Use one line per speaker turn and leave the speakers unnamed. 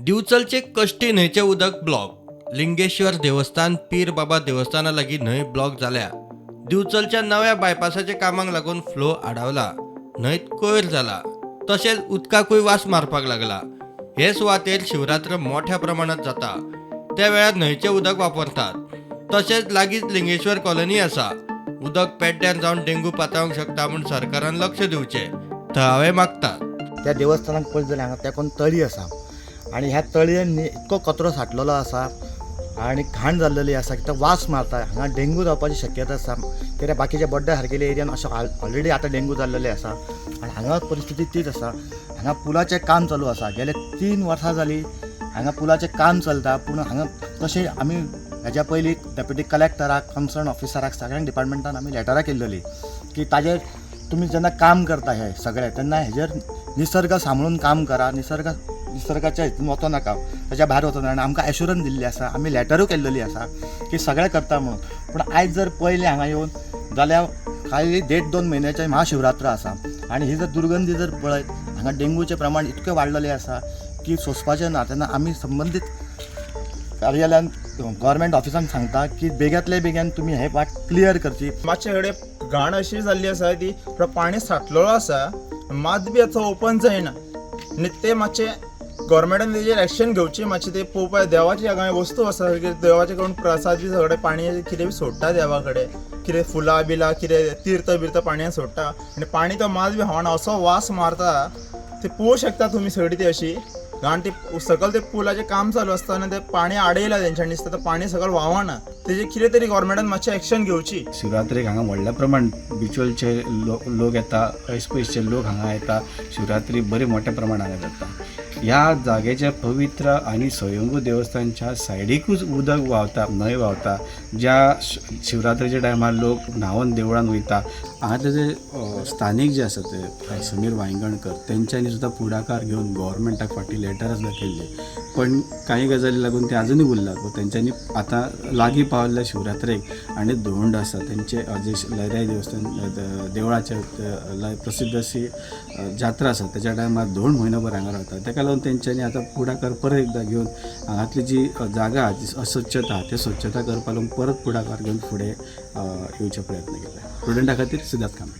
दिवचलचे कश्टी न्हंयचें उदक ब्लॉक. लिंगेश्वर देवस्थान, पीर बाबा देवस्थाना लागीं न्हंय ब्लॉक जाल्या. दिवचलच्या नव्या बायपासाच्या कामाक लागून फ्लो आडावला. न्हंयत कोयर जाला, तशेंच उदकाकूय वास मारपाक लागला. हे सुवातेर शिवरात्र मोठ्या प्रमाणात जाता. त्या वेळार न्हंयचें उदक वापरतात. तशेंच लागींच लिंगेश्वर कॉलनी आसा. उदक पेड्ड्यार जावन डेंगू पातळूंक शकता म्हूण सरकारान लक्ष दिवचें, थळावे मागतात.
त्या देवस्थानाक पळयत जाल्यार हांगा तेंकोन तळी आसा आनी ह्या तळयेन न्ही इतको कचरो साठलेलो आसा आनी घाण जाल्लेली आसा की तो वास मारता. हांगा डेंगू जावपाची शक्यता आसा, कित्याक बाकीच्या बड्ड्या सारकेल्या एरियान अशें ऑलरेडी आतां डेंगू जाल्लेले आसा आनी हांगा परिस्थिती तीच आसा. हांगा पुलाचें काम चालू आसा. गेले 3 वर्सां जालीं हांगा पुलाचें काम चलता, पूण हांगा तशें आमी हेज्या पयलीं डेप्युटी कलेक्टराक, कन्सर्न ऑफिसराक, सगळ्यांक डिपार्टमेंटान आमी लेटरां केल्लेलीं की ताजेर तुमी जेन्ना काम करता हे सगळें तेन्ना हेजेर निसर्ग सांबाळून काम करा, निसर्गाच्या हितून वचो नाका, ताच्या भायर वचो नाका. आनी आमकां एश्युरन्स दिल्ली आसा, आमी लेटरूय केल्लेली आसा की सगळें करता म्हणून. पूण आयज जर पळयलें हांगा येवन जाल्यार खाली देड दोन म्हयन्याचे महाशिवरात्र आसा आनी ही जर दुर्गंधी जर पळयत, हांगा डेंगूचें प्रमाण इतकें वाडलेलें आसा की सोंसपाचें ना. तेन्ना आमी संबंदीत कार्यालयान, गव्हर्मेंट ऑफिसान सांगता की बेग्यांतले बेगीन तुमी हे वाट क्लियर करची.
मातशे कडेन घाण अशी जाल्ली आसा ती थोडो पाणी साठलेलो आसा, मात बी आतां ओपन जायना आनी ते मातशें गव्हर्मेंटान तेजेर एक्शन घेवची. मातशें ते पळोवपाक देवाची हांगा वस्तू आसा की देवाचे कडून प्रसाद बी सगळे पाणी कितें बी सोडटा, देवा कडेन कितें फुलां बिलां, कितें तीर्थ बिर्थ पाणयान सोडटा आनी पाणी तो मात बी व्हांवना, असो वास मारता. ते पळोवंक शकता तुमी सगळी ती अशी घाण. ती सकयल ते पुलाचें काम चालू आसतना ते पाणी आडयलां तेंच्यांनी दिसता, ते पाणी सकयल व्हांवना. तेजेर कितें तरी गव्हर्मेंटान मातशें एक्शन घेवची.
शिवरात्रेक हांगा व्हडल्या प्रमाण बिचोलचे लोक येता, ऐस पयसचे लोक हांगा येता. शिवरात्री बरी मोठ्या प्रमाणात हांगा जाता. ह्या जाग्याच्या पवित्र आनी स्वयंभू देवस्थानच्या सायडीकूच उदक व्हांवता, न्हंय व्हांवता, ज्या शिवरात्रेच्या टायमार लोक न्हांवन देवळान वयता. हांगातले जे स्थानीक जे आसा ते समीर वायंगणकर, तेंच्यांनी सुद्दां फुडाकार घेवन गोवोरमेंटाक फाटीं लेटरां सुद्दां केल्ली, पण कांय गजाली लागून ते आजुनूय उरला. तेंच्यांनी आतां लागीं पावल्ल्या शिवरात्रेक आनी धोंड आसा तेंचे, जे लयराई देवस्थान देवळाचे प्रसिद्ध अशी जात्रा आसा, तेच्या टायमार धोंड म्हयनोभर हांगा रावता. तेका लागून तेंच्यांनी आतां फुडाकार परत एकदां घेवन हांगातली जी जागा आहा, जी अस्वच्छता आहा, ते स्वच्छता करपा लागून परत फुडाकार घेवन फुडें येवचे प्रयत्न केले. प्रुडंटा खातीर सिद्धार्थ कांबळे.